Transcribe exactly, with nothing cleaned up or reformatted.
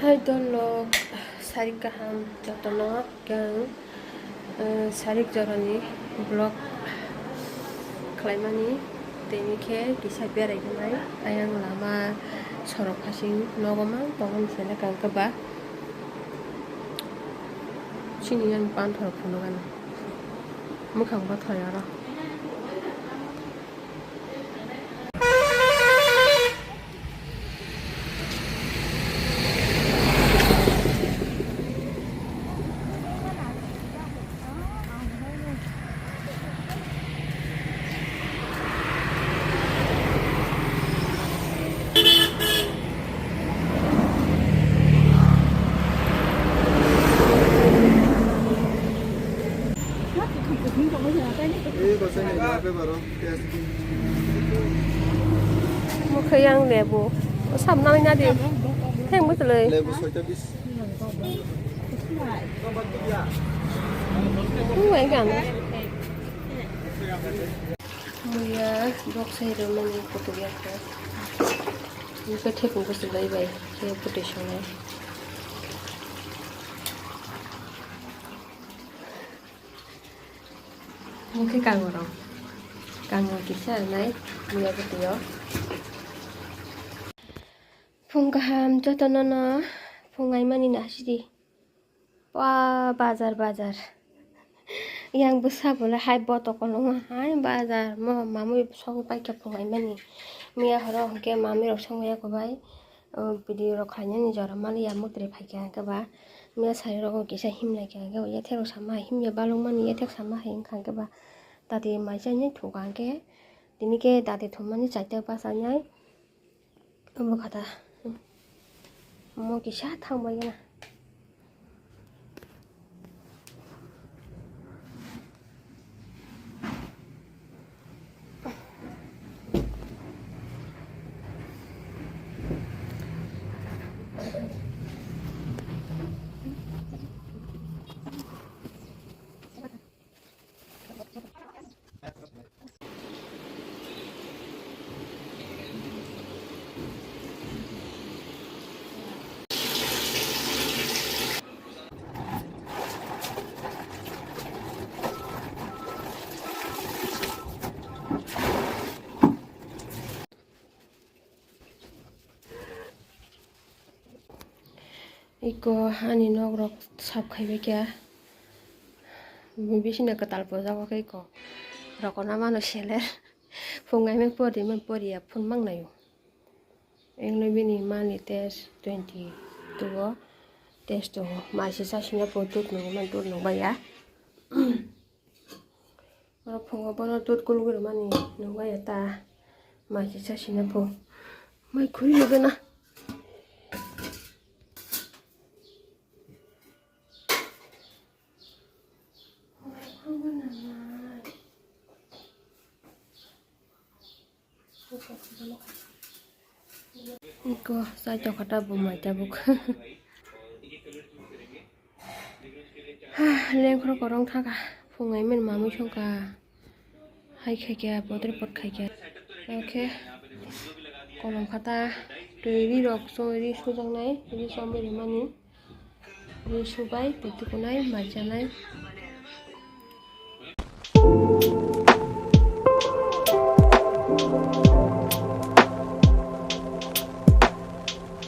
Hai dolok, sarik kaham jotono kang, eh, sarik jorani vlog khlaimani, tini khe kisa berai tongnai. Ayang lama sorok hasing nogo mang tongmani sele kang khe ba chini yang panthor phunukgano mwkhang bothai oro. Mokhe yang lebu. Sam nang na di. Theng bwtwlwi. Lebu soita bis. Wng bai gana. Muya boksai rwmani kutuk yakha. Muya thepung kuchuk bai bai. Khe bwtwi songnai. Mokhe kango rok. Kango kisa nai, muya bwtwi o. Phung kaham jotono no phung aimani no hasidi. Ba bazar bazar. Yang bwsa bole hai boto kolong hai bazar mo mamui song paikha phung aimani. Miya horo hwnkhe mamui rok song ya kobai. O video rok khlainani jora maliya muktre phaikha hwnkhe ba miya sari rogo kisa himlaikha hwnkhe ba yathek rok sama himya balokmani yathek sama hai wngkha hwnkhe ba tati mai chainai thuka hwnkhe tini khe tati thumani chaita bachai nai omo kha da omo kisa thangbai gana. Iko ani nok rok sap khai bai kha. Bisina kwtal pojak o khe iko rokona mano seler. Phung aimani pori man poriya phun mang naio. Engno bini mani test twenty two o test tongo. Maisi sasina po dut nungwi man dut nungbaiya. Oro phungo bono dut kulugwi rwmani nungbaiya ta maisi sasina po. Mai khuri nugwi na. Iko chai tokha ta bo mai tabuk. Lengkhorok korong thaka phungai mani mamui songkha. Hai khaikha, potri pot khaikha. Oke. Kolom khata twi ri rok choi ri sujaknai, ri chomwi rimani. Ri subai, twi tukunai, mai chanai.